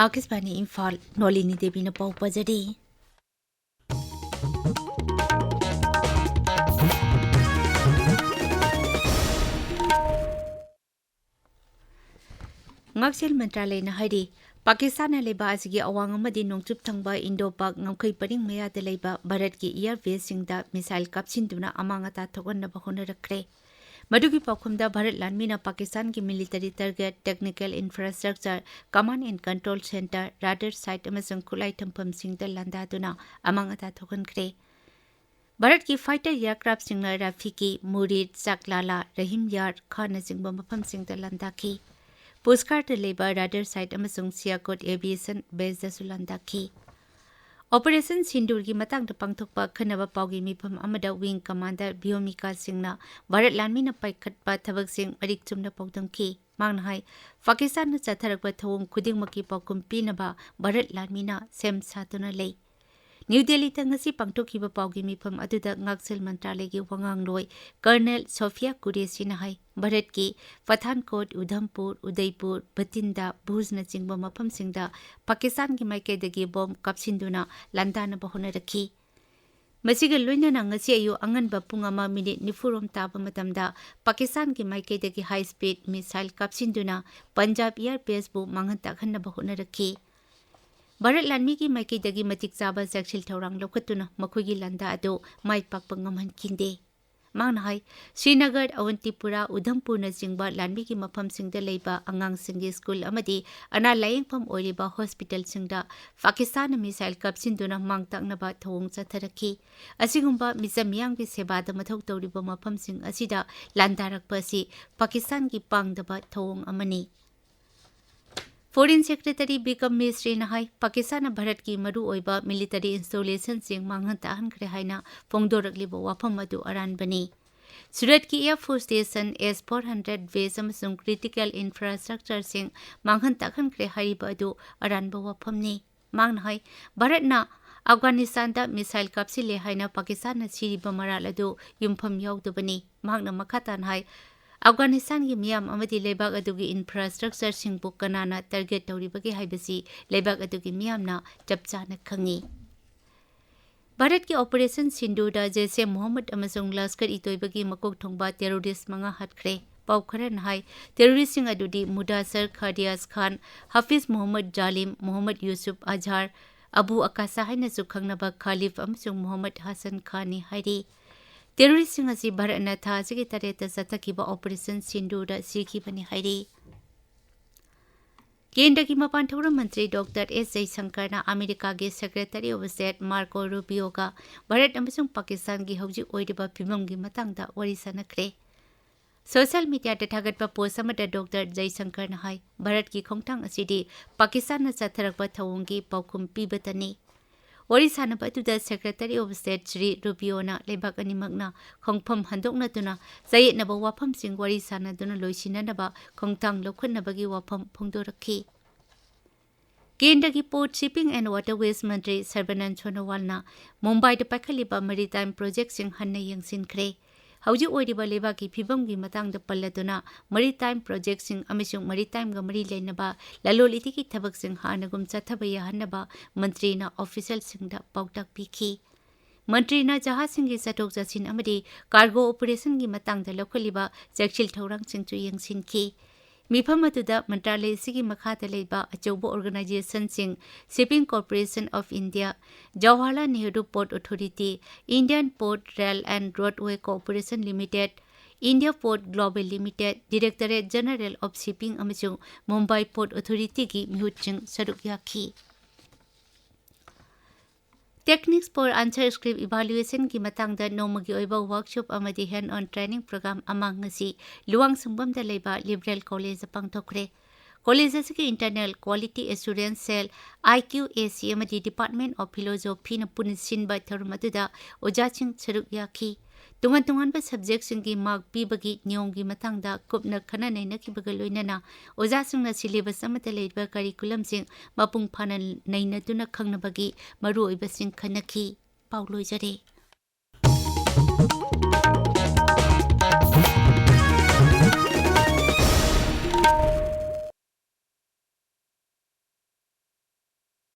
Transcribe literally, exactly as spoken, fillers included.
ꯑꯥꯀꯥꯁꯕꯥꯅꯤ ꯏꯝꯐꯥꯜ, ꯅꯣꯂꯤꯅꯤ ꯗꯦꯕꯤꯅ ꯄꯥꯎ ꯄꯥꯖꯔꯤ꯫ ꯉꯥꯛꯁꯦꯜ ꯃꯟꯇ꯭ꯔꯥꯂꯌꯅ ꯍꯥꯏꯔꯤ, ꯄꯥꯀꯤꯁꯇꯥꯟꯅ ꯂꯩꯕꯥꯛ ꯑꯁꯤꯒꯤ ꯑꯋꯥꯡ ꯑꯃꯗꯤ ꯅꯣꯡꯆꯨꯞ ꯊꯪꯕ ꯏꯟꯗꯣ ꯄꯥꯛ ꯉꯝꯈꯩ ꯄꯔꯤꯡ ꯃꯌꯥꯗ ꯂꯩꯕ ꯚꯥꯔꯠꯀꯤ ꯏꯌꯥꯔ ꯕꯦꯁꯁꯤꯡꯗ ꯃꯤꯁꯥꯏꯜ ꯀꯥꯞꯁꯤꯟꯗꯨꯅ ꯑꯃꯥꯡ ꯑꯇꯥ ꯊꯣꯛꯍꯟꯅꯕ ꯍꯣꯠꯅꯔꯛꯈ꯭ꯔꯦ꯫ ꯃꯗꯨꯒꯤ ꯄꯥꯎꯈꯨꯝꯗ ꯚꯥꯔꯠ ꯂꯥꯟꯃꯤꯅ ꯄꯥꯀꯤꯁꯇꯥꯟꯒꯤ military target, technical infrastructure, command and control centre, radar site ꯑꯃꯁꯨꯡ ꯈꯨꯠꯂꯥꯏ ꯊꯝꯐꯝꯁꯤꯡꯗ ꯂꯥꯟꯗꯥꯗꯨꯅ ꯑꯃꯥꯡ ꯑꯇꯥ ꯊꯣꯛꯍꯟꯈ꯭ꯔꯦ꯫ ꯚꯥꯔꯠꯀꯤ ꯐꯥꯏꯇꯔ ꯑꯦꯌꯔꯀ꯭ꯔꯥꯐꯁꯤꯡꯅ ꯔꯥꯐꯤꯀꯤ, ꯃꯨꯔꯤꯗ, ꯆꯥꯛꯂꯥꯂꯥ, ꯔꯍꯤꯝ ꯌꯥꯔ ꯈꯥꯟꯅꯆꯤꯡꯕ ꯃꯐꯝꯁꯤꯡꯗ ꯂꯥꯟꯗꯥꯈꯤ꯫ ꯄꯨꯁꯀꯥꯔꯗ ꯂꯩꯕ ꯔꯥꯗꯥꯔ ꯁꯥꯏꯠ ꯑꯃꯁꯨꯡ ꯁꯤꯌꯥꯀꯣꯠ ꯑꯦꯚꯤꯌꯦꯁꯟ ꯕꯦꯁꯇꯁꯨ ꯂꯥꯟꯗꯥꯈꯤ꯫ ꯑꯣꯄꯔꯦꯁꯟ ꯁꯤꯟꯗꯨꯔꯒꯤ ꯃꯇꯥꯡꯗ ꯄꯥꯡꯊꯣꯛꯄ ꯑꯈꯟꯅꯕ ꯄꯥꯎꯒꯤ ꯃꯤꯐꯝ ꯑꯃꯗ ꯋꯤꯡ ꯀꯃꯥꯟꯗꯔ ꯚꯤꯌꯣꯃꯤꯀꯥ ꯁꯤꯡꯅ ꯚꯥꯔꯠ ꯂꯥꯟꯃꯤꯅ ꯄꯥꯏꯈꯠꯄ ꯊꯕꯛꯁꯤꯡ ꯃꯔꯤꯛ ꯆꯨꯝꯅ ꯄꯥꯎꯗꯝꯈꯤ꯫ ꯃꯍꯥꯛꯅ ꯍꯥꯏ, ꯄꯥꯀꯤꯁꯇꯥꯟꯅ ꯆꯠꯊꯔꯛꯄ ꯊꯧꯑꯣꯡ ꯈꯨꯗꯤꯡꯃꯛꯀꯤ ꯄꯥꯎꯈꯨꯝ ꯄꯤꯅꯕ ꯚꯥꯔꯠ ꯂꯥꯟꯃꯤꯅ ꯁꯦꯝ ꯁꯥꯗꯨꯅ ꯂꯩ꯫ ꯅ꯭ꯌꯨ ꯗꯦꯜꯂꯤꯗ ꯉꯁꯤ ꯄꯥꯡꯊꯣꯛꯈꯤꯕ ꯄꯥꯎꯒꯤ ꯃꯤꯐꯝ ꯑꯗꯨꯗ ꯉꯥꯛꯁꯦꯜ ꯃꯟꯇ꯭ꯔꯥꯂꯌꯒꯤ ꯋꯥꯉꯥꯡꯂꯣꯏ ꯀꯔꯅꯦꯜ ꯁꯣꯐꯤꯌꯥ ꯀꯨꯔꯦꯁꯤꯅ ꯍꯥꯏ, ꯚꯥꯔꯠꯀꯤ ꯄꯊꯥꯟꯀꯣꯠ, ꯎꯙꯝꯄꯨꯔ, ꯎꯗꯩꯄꯨꯔ, ꯕꯇꯤꯟꯗꯥ, ꯚꯨꯖꯅꯆꯤꯡꯕ ꯃꯐꯝꯁꯤꯡꯗ ꯄꯥꯀꯤꯁꯇꯥꯟꯒꯤ ꯃꯥꯏꯀꯩꯗꯒꯤ ꯕꯣꯝ ꯀꯥꯞꯁꯤꯟꯗꯨꯅ ꯂꯥꯟꯗꯥꯅꯕ ꯍꯣꯠꯅꯔꯛꯈꯤ꯫ ꯃꯁꯤꯒ ꯂꯣꯏꯅꯅ ꯉꯁꯤ ꯑꯌꯨꯛ ꯑꯉꯟꯕ ꯄꯨꯡ ꯑꯃ ꯃꯤꯅꯤꯠ ꯅꯤꯐꯨꯔꯣꯝ ꯇꯥꯕ ꯃꯇꯝꯗ ꯄꯥꯀꯤꯁꯇꯥꯟꯒꯤ ꯃꯥꯏꯀꯩꯗꯒꯤ ꯍꯥꯏ ꯁ꯭ꯄꯤꯗ ꯃꯤꯁꯥꯏꯜ ꯀꯥꯞꯁꯤꯟꯗꯨꯅ ꯄꯟꯖꯥꯕ ꯏꯌꯥꯔ ꯕꯦꯁꯄꯨ ꯃꯥꯡꯍꯟ ꯇꯥꯛꯍꯟꯅꯕ ꯍꯣꯠꯅꯔꯛꯈꯤ꯫ ꯚꯥꯔꯠ ꯂꯥꯟꯃꯤꯒꯤ ꯃꯥꯏꯀꯩꯗꯒꯤ ꯃꯇꯤꯛ ꯆꯥꯕ ꯆꯦꯛꯁꯤꯜ ꯊꯧꯔꯥꯡ ꯂꯧꯈꯠꯇꯨꯅ ꯃꯈꯣꯏꯒꯤ ꯂꯥꯟꯗꯥ ꯑꯗꯨ ꯃꯥꯏ ꯄꯥꯛꯄ ꯉꯝꯍꯟꯈꯤꯗꯦ꯫ ꯃꯍꯥꯛꯅ ꯍꯥꯏ, ꯁ꯭ꯔꯤꯅꯒꯔ, ꯑꯋꯟꯇꯤꯄꯨꯔꯥ, ꯎꯙꯝꯄꯨꯔꯅꯆꯤꯡꯕ ꯂꯥꯟꯃꯤꯒꯤ ꯃꯐꯝꯁꯤꯡꯗ ꯂꯩꯕ ꯑꯉꯥꯡꯁꯤꯡꯒꯤ ꯁ꯭ꯀꯨꯜ ꯑꯃꯗꯤ ꯑꯅꯥ ꯂꯥꯌꯦꯡꯐꯝ ꯑꯣꯏꯔꯤꯕ ꯍꯣꯁꯄꯤꯇꯥꯜꯁꯤꯡꯗ ꯄꯥꯀꯤꯁꯇꯥꯟꯅ ꯃꯤꯁꯥꯏꯜ ꯀꯥꯞꯁꯤꯟꯗꯨꯅ ꯃꯥꯡ ꯇꯥꯛꯅꯕ ꯊꯧꯑꯣꯡ ꯆꯠꯊꯔꯛꯈꯤ꯫ ꯑꯁꯤꯒꯨꯝꯕ ꯃꯤꯆꯝ ꯃꯤꯌꯥꯝꯒꯤ ꯁꯦꯕꯥꯗ ꯃꯊꯧ ꯇꯧꯔꯤꯕ ꯃꯐꯝꯁꯤꯡ ꯑꯁꯤꯗ ꯂꯥꯟꯗꯥꯔꯛꯄ ꯑꯁꯤ ꯄꯥꯀꯤꯁꯇꯥꯟꯒꯤ ꯄꯥꯡꯗꯕ ꯊꯧꯑꯣꯡ ꯑꯃꯅꯤ꯫ ꯐꯣꯔꯦꯟ ꯁꯦꯀ꯭ꯔꯦꯇꯔꯤ ꯕꯤꯀꯝ ꯃꯤꯁ꯭ꯔꯤꯅ ꯍꯥꯏ, ꯄꯥꯀꯤꯁꯇꯥꯟꯅ ꯚꯥꯔꯠꯀꯤ ꯃꯔꯨꯑꯣꯏꯕ ꯃꯤꯂꯤꯇꯔꯤ ꯏꯟꯁꯇꯣꯂꯦꯁꯟꯁꯤꯡ ꯃꯥꯡꯍꯟ ꯇꯥꯛꯍꯟꯈ꯭ꯔꯦ ꯍꯥꯏꯅ ꯐꯣꯡꯗꯣꯔꯛꯂꯤꯕ ꯋꯥꯐꯝ ꯑꯗꯨ ꯑꯔꯥꯟꯕꯅꯤ꯫ ꯁꯨꯔꯠꯀꯤ ꯑꯦꯌꯔ ꯐꯣꯔꯁ ꯁ꯭ꯇꯦꯁꯟ ꯑꯦꯁ ꯐꯣꯔ ꯍꯟꯗ꯭ꯔꯦꯠ ꯕꯦꯁ ꯑꯃꯁꯨꯡ ꯀ꯭ꯔꯤꯇꯤꯀꯦꯜ ꯏꯟꯐ꯭ꯔꯥꯁ꯭ꯇ꯭ꯔꯛꯆꯔꯁꯤꯡ ꯃꯥꯡꯍꯟ ꯇꯥꯛꯍꯟꯈ꯭ꯔꯦ ꯍꯥꯏꯔꯤꯕ ꯑꯗꯨ ꯑꯔꯥꯟꯕ ꯋꯥꯐꯝꯅꯤ꯫ ꯃꯍꯥꯛꯅ ꯍꯥꯏ, ꯚꯥꯔꯠꯅ ꯑꯐꯒꯥꯅꯤꯁꯇꯥꯟꯗ ꯃꯤꯁꯥꯏꯜ ꯀꯥꯞꯁꯤꯜꯂꯦ ꯍꯥꯏꯅ ꯄꯥꯀꯤꯁꯇꯥꯟꯅ ꯁꯤꯔꯤꯕ ꯃꯔꯥꯜ ꯑꯗꯨ ꯌꯨꯝꯐꯝ ꯌꯥꯎꯗꯕꯅꯤ꯫ ꯃꯍꯥꯛꯅ ꯃꯈꯥ ꯇꯥꯅ ꯍꯥꯏ, ꯑꯐꯒꯥꯅꯤꯁꯇꯥꯟꯒꯤ ꯃꯤꯌꯥꯝ ꯑꯃꯗꯤ ꯂꯩꯕꯥꯛ ꯑꯗꯨꯒꯤ ꯏꯟꯐ꯭ꯔꯥꯁ꯭ꯇ꯭ꯔꯛꯆꯔꯁꯤꯡꯕꯨ ꯀꯅꯥꯅ ꯇꯥꯔꯒꯦꯠ ꯇꯧꯔꯤꯕꯒꯦ ꯍꯥꯏꯕꯁꯤ ꯂꯩꯕꯥꯛ ꯑꯗꯨꯒꯤ ꯃꯤꯌꯥꯝꯅ ꯆꯞ ꯆꯥꯅ ꯈꯪꯏ꯫ ꯚꯥꯔꯠꯀꯤ ꯑꯣꯄꯔꯦꯁꯟ ꯁꯤꯟꯗꯨꯔꯗ ꯖꯩꯁꯦ ꯃꯣꯍꯝꯃꯗ ꯑꯃꯁꯨꯡ ꯂꯁꯀꯔ ꯏ ꯇꯣꯏꯕꯒꯤ ꯃꯀꯣꯛ ꯊꯣꯡꯕ ꯇꯦꯔꯣꯔꯤꯁ꯭ꯠ ꯃꯉꯥ ꯍꯥꯠꯈ꯭ꯔꯦ꯫ ꯄꯥꯎ ꯈꯔꯅ ꯍꯥꯏ, ꯇꯦꯔꯣꯔꯤꯁ꯭ꯠꯁꯤꯡ ꯑꯗꯨꯗꯤ ꯃꯨꯗꯥꯁꯔ ꯈꯥꯗꯤꯌꯥꯁ ꯈꯥꯟ, ꯍꯥꯐꯤꯖ ꯃꯣꯍꯝꯃꯗ ꯖꯥꯂꯤꯝ, ꯃꯣꯍꯝꯃꯗ ꯌꯨꯁꯨꯐ ꯑꯖꯍꯥꯔ, ꯑꯕꯨ ꯑꯀꯥꯁꯥ ꯍꯥꯏꯅꯁꯨ ꯈꯪꯅꯕ ꯈꯥꯂꯤꯐ ꯑꯃꯁꯨꯡ ꯃꯣꯍꯝꯃꯗ ꯍꯁꯟ ꯈꯥꯟꯅꯤ ꯍꯥꯏꯔꯤ꯫ ꯇꯦꯔꯣꯔꯤꯁ꯭ꯠꯁꯤꯡ ꯑꯁꯤ ꯚꯥꯔꯠꯅ ꯊꯥ ꯑꯁꯤꯒꯤ ꯇꯔꯦꯠꯇ ꯆꯠꯊꯈꯤꯕ ꯑꯣꯄꯔꯦꯁꯟ ꯁꯤꯟꯗꯨꯔꯗ ꯁꯤꯈꯤꯕꯅꯤ ꯍꯥꯏꯔꯤ꯫ ꯀꯦꯟꯗ꯭ꯔꯒꯤ ꯃꯄꯥꯟ ꯊꯧꯔꯝ ꯃꯟꯇ꯭ꯔꯤ ꯗꯣꯛꯇꯔ ꯑꯦꯁ ꯖꯌꯁꯪꯀꯔꯅ ꯑꯃꯦꯔꯤꯀꯥꯒꯤ ꯁꯦꯀ꯭ꯔꯦꯇꯔꯤ ꯑꯣꯐ ꯁ꯭ꯇꯦꯠ ꯃꯥꯔꯀꯣ ꯔꯨꯕꯤꯌꯣꯒ ꯚꯥꯔꯠ ꯑꯃꯁꯨꯡ ꯄꯥꯀꯤꯁꯇꯥꯟꯒꯤ ꯍꯧꯖꯤꯛ ꯑꯣꯏꯔꯤꯕ ꯐꯤꯕꯝꯒꯤ ꯃꯇꯥꯡꯗ ꯋꯥꯔꯤ ꯁꯥꯅꯈ꯭ꯔꯦ꯫ ꯁꯣꯁꯤꯌꯦꯜ ꯃꯤꯗꯤꯌꯥꯗ ꯊꯥꯒꯠꯄ ꯄꯣꯁ꯭ꯠ ꯑꯃꯗ ꯗꯣꯛꯇꯔ ꯖꯌꯁꯪꯀꯔꯅ ꯍꯥꯏ, ꯚꯥꯔꯠꯀꯤ ꯈꯣꯡꯊꯥꯡ ꯑꯁꯤꯗꯤ ꯄꯥꯀꯤꯁꯇꯥꯟꯅ ꯆꯠꯊꯔꯛꯄ ꯊꯧꯑꯣꯡꯒꯤ ꯄꯥꯎꯈꯨꯝ ꯄꯤꯕꯇꯅꯤ꯫ ꯋꯥꯔꯤ ꯁꯥꯅꯕ ꯑꯗꯨꯗ ꯁꯦꯀ꯭ꯔꯦꯇꯔꯤ ꯑꯣꯐ ꯁ꯭ꯇꯦꯠ ꯁ꯭ꯔꯤ ꯔꯨꯕꯤꯌꯣꯅ ꯂꯩꯕꯥꯛ ꯑꯅꯤꯃꯛꯅ ꯈꯣꯡꯐꯝ ꯍꯟꯗꯣꯛꯅꯗꯨꯅ ꯆꯌꯦꯠꯅꯕ ꯋꯥꯐꯝꯁꯤꯡ ꯋꯥꯔꯤ ꯁꯥꯅꯗꯨꯅ ꯂꯣꯏꯁꯤꯟꯅꯅꯕ ꯈꯣꯡꯊꯥꯡ ꯂꯧꯈꯠꯅꯕꯒꯤ ꯋꯥꯐꯝ ꯐꯣꯡꯗꯣꯔꯛꯈꯤ꯫ ꯀꯦꯟꯗ꯭ꯔꯒꯤ ꯄꯣꯔꯠ, ꯁꯤꯞꯄꯤꯡ ꯑꯦꯟ ꯋꯥꯇꯔꯋꯦꯖ ꯃꯟꯇ꯭ꯔꯤ ꯁꯔꯕꯥꯅꯟꯗ ꯁꯣꯅꯣꯋꯥꯜꯅ ꯃꯨꯝꯕꯥꯏꯗ ꯄꯥꯏꯈꯠꯂꯤꯕ ꯃꯦꯔꯤꯇꯥꯏꯝ ꯄ꯭ꯔꯣꯖꯦꯛꯁꯤꯡ ꯍꯟꯅ ꯌꯦꯡꯁꯤꯟꯈ꯭ꯔꯦ꯫ ꯍꯧꯖꯤꯛ ꯑꯣꯏꯔꯤꯕ ꯂꯩꯕꯥꯛꯀꯤ ꯐꯤꯕꯝꯒꯤ ꯃꯇꯥꯡꯗ ꯄꯜꯂꯗꯨꯅ ꯃꯦꯔꯤꯇꯥꯏꯝ ꯄ꯭ꯔꯣꯖꯦꯛꯁꯤꯡ ꯑꯃꯁꯨꯡ ꯃꯦꯔꯤꯇꯥꯏꯝꯒ ꯃꯔꯤ ꯂꯩꯅꯕ ꯂꯂꯣꯟ ꯏꯇꯤꯛꯀꯤ ꯊꯕꯛꯁꯤꯡ ꯍꯥꯟꯅꯒꯨꯝ ꯆꯠꯊꯕ ꯌꯥꯍꯟꯅꯕ ꯃꯟꯇ꯭ꯔꯤꯅ ꯑꯣꯐꯤꯁꯤꯌꯦꯜꯁꯤꯡꯗ ꯄꯥꯎꯇꯥꯛ ꯄꯤꯈꯤ꯫ ꯃꯟꯇ꯭ꯔꯤꯅ ꯖꯍꯥꯖꯁꯤꯡꯒꯤ ꯆꯠꯊꯣꯛ ꯆꯠꯁꯤꯟ ꯑꯃꯗꯤ ꯀꯥꯔꯒꯣ ꯑꯣꯄꯔꯦꯁꯟꯒꯤ ꯃꯇꯥꯡꯗ ꯂꯧꯈꯠꯂꯤꯕ ꯆꯦꯛꯁꯤꯜ ꯊꯧꯔꯥꯡꯁꯤꯡꯁꯨ ꯌꯦꯡꯁꯤꯟꯈꯤ꯫ ꯃꯤꯐꯝ ꯑꯗꯨꯗ ꯃꯟꯇ꯭ꯔꯥꯂꯌ ꯑꯁꯤꯒꯤ ꯃꯈꯥꯗ ꯂꯩꯕ ꯑꯆꯧꯕ ꯑꯣꯔꯒꯅꯥꯏꯖꯦꯁꯟꯁꯤꯡ, Shipping Corporation of India, Jawaharlal Nehru Port Authority, Indian Port Rail and Roadway Corporation Limited, India Port Global Limited, Directorate General of Shipping ꯑꯃꯁꯨꯡ ꯃꯨꯝꯕꯥꯏ ꯄꯣꯔꯠ ꯑꯣꯊꯣꯔꯤꯇꯤꯒꯤ ꯃꯤꯍꯨꯠꯁꯤꯡ ꯁꯔꯨꯛ ꯌꯥꯈꯤ꯫ Techniques for Answer Script Evaluationꯒꯤ ꯃꯇꯥꯡꯗ ꯅꯣꯡꯃꯒꯤ ꯑꯣꯏꯕ ꯋꯥꯔꯛꯁꯣꯞ ꯑꯃꯗꯤ ꯍꯦꯟ ꯑꯣꯟ ꯇ꯭ꯔꯦꯅꯤꯡ ꯄ꯭ꯔꯣꯒ꯭ꯔꯥꯝ ꯑꯃ ꯉꯁꯤ ꯂꯨꯋꯥꯡꯁꯪꯕꯝꯗ ꯂꯩꯕ ꯂꯤꯕꯔꯦꯜ ꯀꯣꯂꯦꯖꯇ ꯄꯥꯡꯊꯣꯛꯈ꯭ꯔꯦ꯫ ꯀꯣꯂꯦꯖ ꯑꯁꯤꯒꯤ Internal Quality Assurance Cell, I Q A C, ꯑꯃꯗꯤ Department of Philosophyꯅ ꯄꯨꯟꯅ ꯁꯤꯟꯕ ꯊꯧꯔꯝ ꯑꯗꯨꯗ ꯑꯣꯖꯥꯁꯤꯡ ꯁꯔꯨꯛ ꯌꯥꯈꯤ꯫ ꯇꯣꯉꯥꯟ ꯇꯣꯉꯥꯟꯕ ꯁꯕꯖꯦꯛꯁꯤꯡꯒꯤ ꯃꯥꯔꯛ ꯄꯤꯕꯒꯤ ꯅꯤꯌꯣꯝꯒꯤ ꯃꯇꯥꯡꯗ ꯀꯨꯞꯅ ꯈꯟꯅ ꯅꯩꯅꯈꯤꯕꯒ ꯂꯣꯏꯅꯅ ꯑꯣꯖꯥꯁꯤꯡꯅ ꯁꯤꯂꯦꯕꯁ ꯑꯃꯗ ꯂꯩꯔꯤꯕ ꯀꯔꯤꯀꯨꯂꯝꯁꯤꯡ ꯃꯄꯨꯡ ꯐꯥꯅ ꯅꯩꯅꯗꯨꯅ ꯈꯪꯅꯕꯒꯤ ꯃꯔꯨꯑꯣꯏꯕꯁꯤꯡ ꯈꯟꯅꯈꯤ꯫ ꯄꯥꯎ ꯂꯣꯏꯖꯔꯦ꯫